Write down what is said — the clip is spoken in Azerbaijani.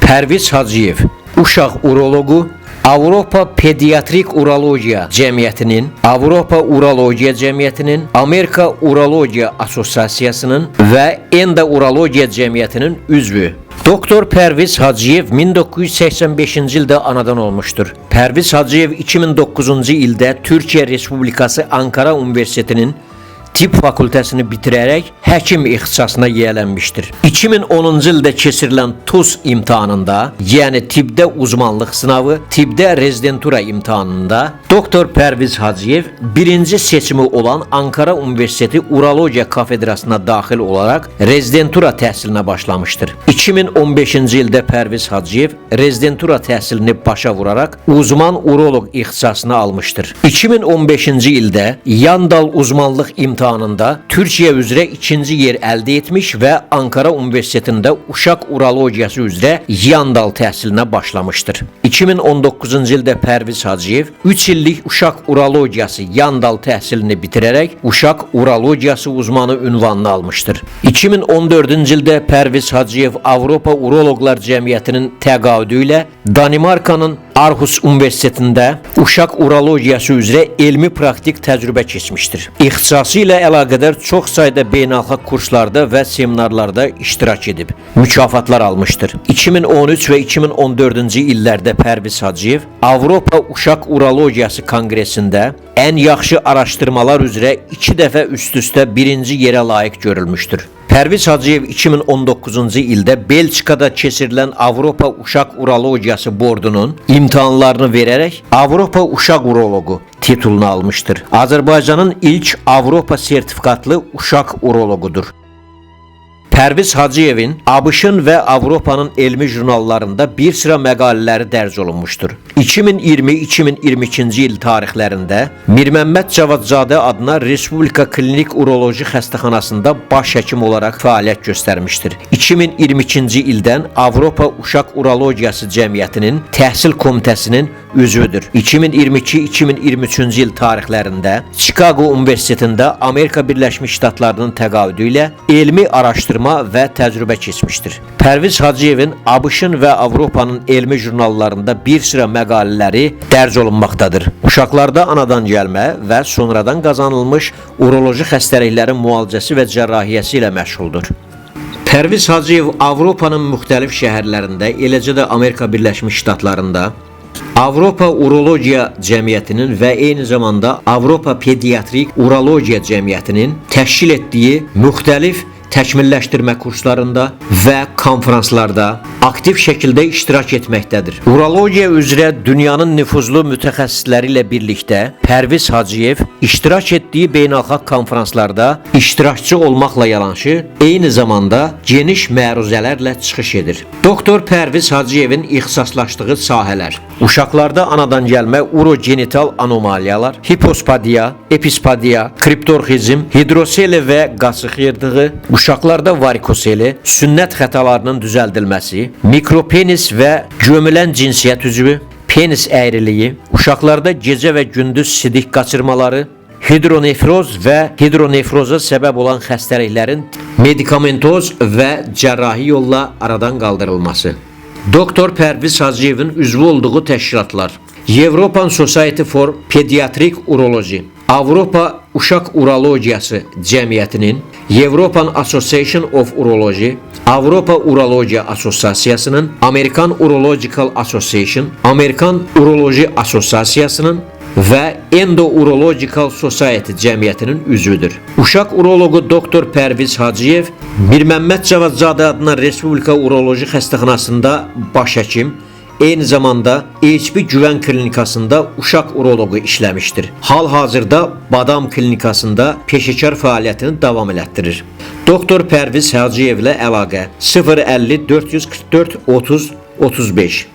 Pərviz Hacıyev, uşaq uroloqu, Avropa Pediatrik Urologiya Cəmiyyətinin, Avropa Urologiya Cəmiyyətinin, Amerika Urologiya Assosiasiyasının və Endourologiya Cəmiyyətinin üzvü. Doktor Pərviz Hacıyev 1985-ci ildə anadan olmuşdur. Pərviz Hacıyev 2009-cu ildə Türkiyə Respublikası Ankara Universitetinin Tibb fakültəsini bitirərək həkim ixtisasına yiyələnmişdir. 2010-cu ildə keçirilən TUS imtahanında, yəni tibbdə uzmanlıq sınavı, tibbdə rezidentura imtahanında doktor Pərviz Hacıyev birinci seçimi olan Ankara Universiteti Urologiya kafedrasına daxil olaraq rezidentura təhsilinə başlamışdır. 2015-ci ildə Pərviz Hacıyev rezidentura təhsilini başa vuraraq uzman uroloq ixtisasını almışdır. 2015-ci ildə Yandal uzmanlıq imtahanında Türkiyə üzrə ikinci yer əldə etmiş və Ankara Universitetində uşaq urologiyası üzrə Yandal təhsilinə başlamışdır. 2019-cu ildə Pərviz Hacıyev 3 illik uşaq urologiyası Yandal təhsilini bitirərək uşaq urologiyası uzmanı ünvanını almışdır. 2014-cü ildə Pərviz Hacıyev Avropa Uroloqlar Cəmiyyətinin təqaüdü ilə Danimarkanın Aarhus Universitetində uşaq urologiyası üzrə elmi praktik təcrübə keçmişdir. İxtisası ilə əlaqədar çox sayda beynəlxalq kurslarda və seminarlarda iştirak edib, mükafatlar almışdır. 2013 və 2014-cü illərdə Pərviz Hacıyev Avropa Uşaq Urologiyası Konqresində ən yaxşı araşdırmalar üzrə 2 dəfə üst-üstə birinci yerə layiq görülmüşdür. Pərviz Hacıyev 2019-cu ildə Belçikada keçirilən Avropa Uşaq Urologiyası Bordunun imtahanlarını verərək Avropa Uşaq Uroloqu titulunu almışdır. Azərbaycanın ilk Avropa sertifikatlı uşaq uroloqudur. Pərviz Hacıyevin ABŞ-ın və Avropanın elmi jurnallarında bir sıra məqalələri dərc olunmuşdur. 2020-2022-ci il tarixlərində Mirməmməd Cavadzadə adına Respublika Klinik Uroloji Xəstəxanasında baş həkim olaraq fəaliyyət göstərmişdir. 2022-ci ildən Avropa Uşaq Urologiyası Cəmiyyətinin Təhsil Komitəsinin üzvüdür. 2022-2023-cü il tarixlərində Chicago Universitetində Amerika Birləşmiş Ştatlarının təqaüdü ilə elmi araşdırma və təcrübə keçmişdir. Pərviz Hacıyevin ABŞ-ın və Avropanın elmi jurnallarında bir sıra məqalələri dərc olunmaqdadır. Uşaqlarda anadan gəlmə və sonradan qazanılmış uroloji xəstəliklərin müalicəsi və cərrahiyyəsi ilə məşğuldur. Pərviz Hacıyev Avropanın müxtəlif şəhərlərində, eləcə də Amerika Birləşmiş Ştatlarında Avropa Urologiya Cəmiyyətinin və eyni zamanda Avropa Pediatrik Urologiya Cəmiyyətinin təşkil etdiyi müxtəlif təkmilləşdirmə kurslarında və konfranslarda aktiv şəkildə iştirak etməkdədir. Urologiya üzrə dünyanın nüfuzlu mütəxəssisləri ilə birlikdə Pərviz Hacıyev iştirak etdiyi beynəlxalq konfranslarda iştirakçı olmaqla yanaşı, eyni zamanda geniş məruzələrlə çıxış edir. Doktor Pərviz Hacıyevin ixtisaslaşdığı sahələr: uşaqlarda anadan gəlmə urogenital anomaliyalar, hipospadiya, epispadiya, kriptorxizm, hidroseli və qasıq yırtığı, uşaqlarda varikoseli, sünnət xətalarının düzəldilməsi, mikropenis və gömülən cinsiyyət üzvü, penis əyriliyi, uşaqlarda gecə və gündüz sidik qaçırmaları, hidronefroz və hidronefroza səbəb olan xəstəliklərin medikamentoz və cərrahi yolla aradan qaldırılması. Doktor Pərviz Hacıyevin üzvü olduğu təşkilatlar: European Society for Pediatric Urology, Avropa Uşaq Urologiyası Cəmiyyətinin, European Association of Urology, Avropa Urologiya Assosiasiyasının, American Urological Association, Amerikan Uroloji Assosiasiyasının və Endourological Society cəmiyyətinin üzvüdür. Uşaq uroloqu doktor Pərviz Hacıyev Mirməmməd Cavadzadə adına Respublika Uroloji Xəstəxanasında baş həkim, eyni zamanda HB Güvən Klinikasında uşaq uroloqu işləmişdir. Hal-hazırda Badam Klinikasında peşəkar fəaliyyətini davam elətdirir. Doktor Pərviz Hacıyevlə əlaqə 050 444 30 35.